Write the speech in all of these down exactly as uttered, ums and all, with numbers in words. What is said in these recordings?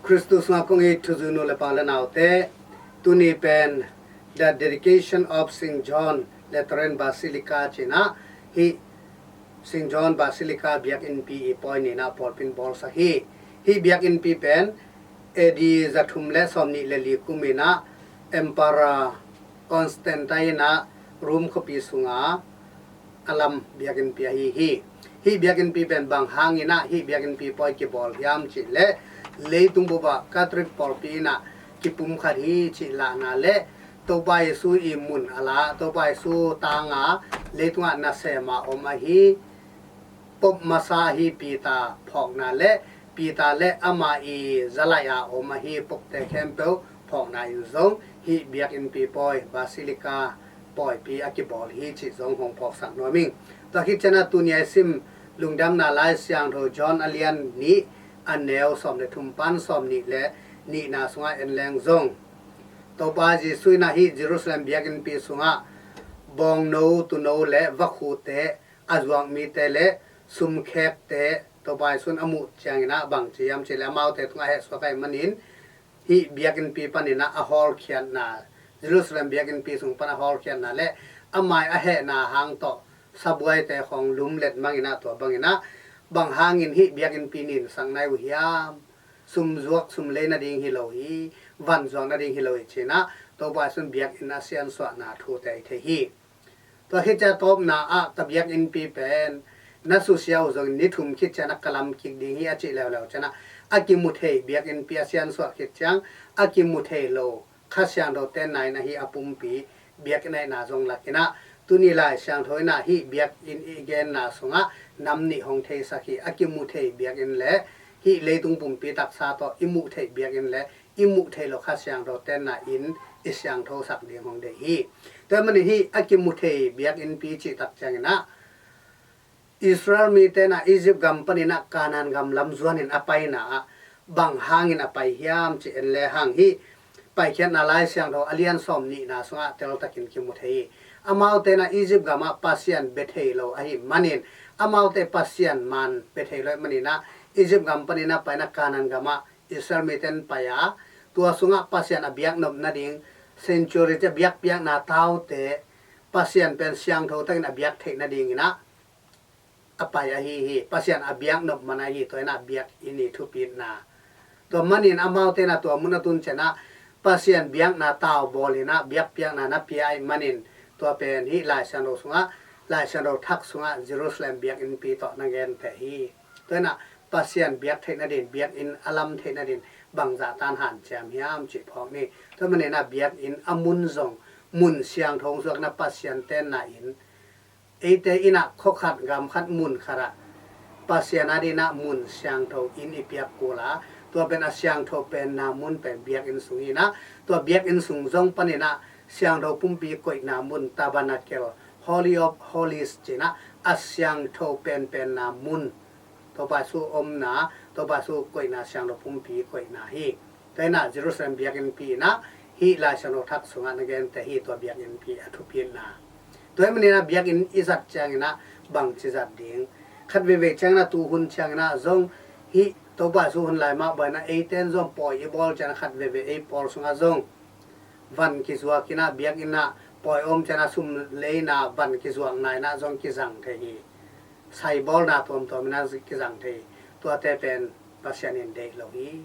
Khristu sungah kong it thuzui nu le pa le naute, tuni pen The Dedication of Saint John Lateran Basilica ci-in ah, hih Saint John Basilica biakinnpi i pawi ni-in ah pawlpi in bawlsak hi. Hih biakinnpi pen A D za thum le sawmnih le li kum in ah Emperor Constantine in ah Rome khuapi sungah a lam biakinnpi ahi hi. Hih biakinnpi pen bang hangin ah hih biakinnpi pawi kibawl hiam cih leh, leitung bup ah Catholic pawlpi in ah kipumkhat hi cih lahna le Topa Jesu i mun a la, Topa Jesu tang a leitungah nasem a om ahi Pope masa ahi Peter phawkna le Peter le ama i zalaih a om ahi Pope te khempeuh phawkna in zong hih biakinnpi pawi, Basilica pawipi a kibawl hi cih zong hong phawksak nuam ing. Tua khit ciangin ah tuni a i sim Lungdamna Lai Siangtho John a lian nih, a neu sawm le thum pan sawmnih le nihna sungah en leng zong, Topa Jesu in ah hih Jerusalem biakinnpi sungah bawngno, tuuno le vakhute, a zuak mite le sumkhekte Topa Jesu in a muh ciangin ah bang ci hiam cih leh, amaute tungah hehsuak ahih manin hih biakinnpi panin ah a hawlkhiatna, Jerusalem biakinnpi sung pan a hawlkhiatna le ama i a hehna hang tawh sabuaite khawng lumlet mang in ah, tua bangin ah bang hangin hih biakinnpi ninsak nai uh hiam, sum zuak sum lei nading hi lo hi, van zuak nading hi lo hi ci-in ah Topa Jesu in biakinn a siansuahna thute i thei hi. Tua khit ciang a tawpna ah, ka biakinnpi pen na susia uh zongin ni thum khit ciang ah ka lam kik ding hi a cih leuleu ciang ah, a kimu thei biakinnpi a siansuah khit ciang a kimu thei lo Kha Siangtho tenna in ahi a pumpi biakinn ahihna zong lak in ah, tuni Lai Siangtho in ah hih biakinn i genna sungah nam nih hong theisak hi. A kimu thei biakinn le hih leitung pumpi taksa tawh i muh theih biakinn le i muh theih loh Kha Siangtho tenna in i siangthosak ding hong deih hi. Tua ahih manin hih a kimu thei biakinnpi cih tak ciangin ah, Israel mite in ah Egypt gam panin ah Canaan gam lam zuanin a paina ah bang hangin a pai hiam cih en lehang, hih Paikhiatna Lai Siangtho a lian sawmnihna sungah teltakin kimu thei hi. Amaute in ah Egypt gamah Pasian bia thei lo ahih manin, amaute Pasian maan bia thei lo ahih manin ah Egypt gam panin a paina Canaan gamah Israel mite in pai a, tua sungah Pasian a biaknop nading, sanctuary, tua biakpiakna taute, Pasian pen siangtho takin a biak theih nadingin ah a pai ahi hi. Pasian a biaknop man ahi, tua in ah biakinn i thupitna. Tua manin amaute in ah tua mun a tun ciang ah Pasian biakna tau bawl in ah biakpiakna na pia ahih manin, tua pen hih Lai Siangtho sungah, Lai Siangtho thak sungah Jerusalem biakinnpi tawh na genteh hi. Tua in ah Pasian biak theih nadin, biakinn a lam theih nadin bangzah tan hanciam hiam cih phawk ni. Tua manin ah biakinn a mun zong mun siangtho hong suakna Pasian tenna in, eite in ah khua khat, gam khat, mun khat ah Pasian adin ah mun siangtho inn i piak kul a, tua pen a siangtho penna mun pen biakinn sung hi in ah, tua biakinn sung zong panin ah siangtho pumpi koihna mun, tabernacle, Holy of Holies ci-in ah, a siangtho penpenna mun, Topa Jesu omna, Topa Jesu koihna, siangtho pumpi koihna hi. Tua in ah Jerusalem biakinnpi in ah hih Lai Siangtho thak sungah na genteh hi, tua biakinnpi a thupitna. Tua ahih manin ah biakinn i zat ciangin ah bangci zat ding. Khat veivei ciangin ah, tu hun ciangin ah zong, hih Topa Jesu hun lai mah bangin ah eite in zong pawi i bawl ciangin ah khat veivei ei pawl sungah zong van kizuak in ah, biakinn ah pawi om ciangin ah sum leina, van kizuakna in ah zong kizang thei hi. Sai bawlna tuamtuam in ah kizang thei hi. Tuate pen Pasian in deih lo hi.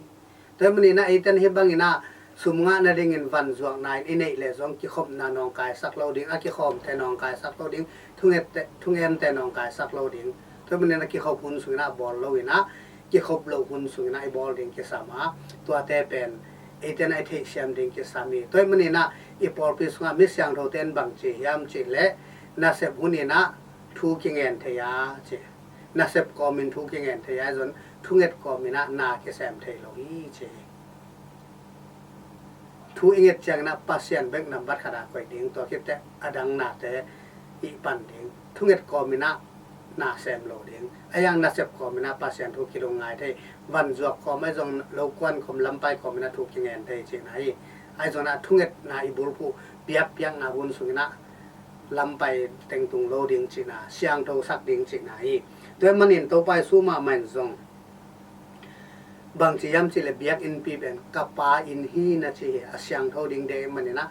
Tua ahih manin ah eite in hih bangin ah sum ngah nadingin van zuakna in i neih leh zong kikhopna nawngkaisak lo ding, a kikhawmte nawngkaisak lo ding, thungette, thungemte nawngkaisak lo ding. Tua ahih manin ah kikhop hun sungin ah bawl lo in ah, kikhop loh hun sungin ah i bawl ding kisam a, tuate pen eite in ah i theihsiam ding kisam hi. Tua ahih manin ah i pawlpi sungah mi siangthote in bang ci hiam cih leh, nasep hun in ah thu kingen thei a ci. Nasep kawmin thu kingen thei a, ahi zong thunget kawmin ah na kisem thei lo hi ci. Thu i nget ciangin ah Pasian bek nambat khat ah koih ding, tua khit teh a dang nate i pan ding. Thunget kawmin ah na sem lo ding. A yang nasep kawmin ah Pasian thu kilungngai thei. Van zuak kawm, ahi zong lo kuan kawm, lampai kawmin ah thu kingen thei cihna hi. Ahi zongin ah thungetna i bulphuh, biakpiakna hun sungin ah lampai teng tung lo ding cihna, siangthosak ding cihna hi. Tua ahih manin Topa Jesu mahmah in zong Bangci hiam cih leh biakinnpi pen ka Pa inn hi na ci hi, a siangtho ding deih manin ah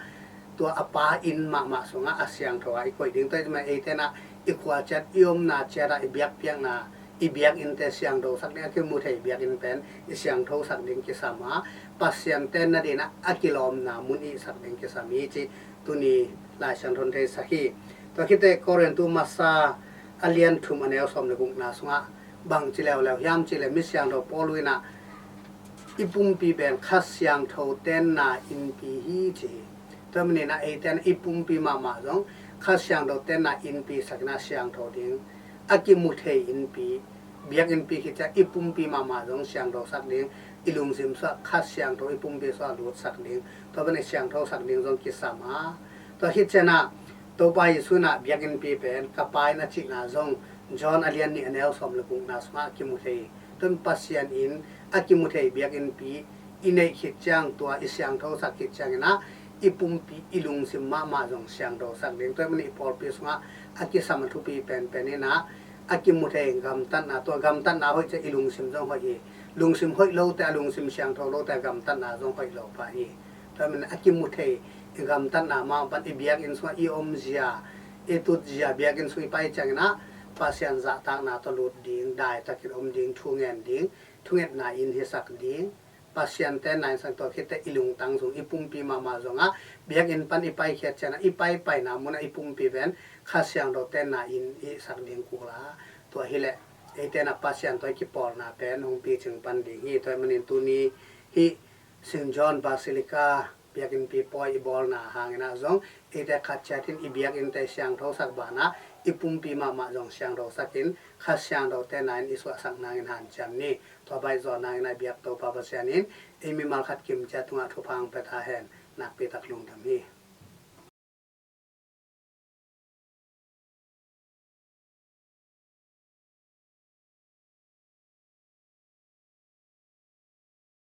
tua a Pa inn mahmah sungah a siangtho ah i koih ding. Tua ahih manin eite in ah i khua ciat, i omna ciat ah i biakpiakna, i biakinnte siangthosak ding, a kimu thei biakinn pen i siangthosak ding kisam a, Pasian tenna dingin ah a kilawmna mun ihsak ding kisam hi cih tuni Lai Siangtho in theisak hi. Tua khit teh Korintu masa a lian thum a neu sawm le gukna sungah bangci leuleu hiam cih leh mi siangtho Paul in ah i pumpi pen Kha Siangtho tenna innpi hi ci hi. Tua manin ah eite in i pumpi mahmah zong Kha Siangtho tenna innpi sak in ah siangtho ding, a kimu thei innpi, biakinnpi khit ciang i pumpi mahmah zong siangthosak ding, i lungsim sungah Kha Siangtho i pumpi sungah lutsak ding, tua pen i siangthosak ding zong kisam a. Tua khit ciang ah Topa Jesu in ah biakinnpi pen ka Pa inn a cihna zong John a lian nih a neu sawm le gukna sungah a kimu thei hi. Tua pen Pasian inn a kimu thei biakinnpi i neih khit ciang, tua i siangthosak khit ciangin ah i pumpi, i lungsim mahmah zong siangthosak ding. Tua ahih manin i pawlpi sungah a kisam a thupi penpen in ah a kimu thei gamtatna, tua gamtatna hoih ciang i lungsim zong hoih hi. Lungsim hoih lote, a lungsim siangtho lote a gamtatna zong hoih lo pah hi. Tua ahih manin a kimu thei i gamtatna mah pan i biakinn sungah i omzia, i tutzia, biakinn sung i pai ciangin ah Pasian zahtakna tawh lut ding, daitakin om ding, thu ngen ding, thungetna inn hisak ding, Pasian tenna inn sak, tua khit teh i lungtang sung, i pumpi mahmah zong ah biakinn pan i paikhiat ciang ah i paipaina mun ah i pumpi pen Kha Siangtho tenna inn ihsak ding kul a. Tua hi leh eite in ah Pasian tawh i kipawlna pen hong picing pan ding hi. Tua ahih manin tuni hih Saint John Basilica biakinnpi pawi i bawlna hangin ah zong eite khat ciat in i biakinnte siangthosak banah i pumpi mahmah zong siangthosak in Kha Siangtho tenna inn i suahsak nangin hanciam ni. Tua baih zawh nangin ah i biak Topa Pasian in ei mimal khat kim ciat tungah thupha hong pia ta hen. Nakpi tak lungdam hi.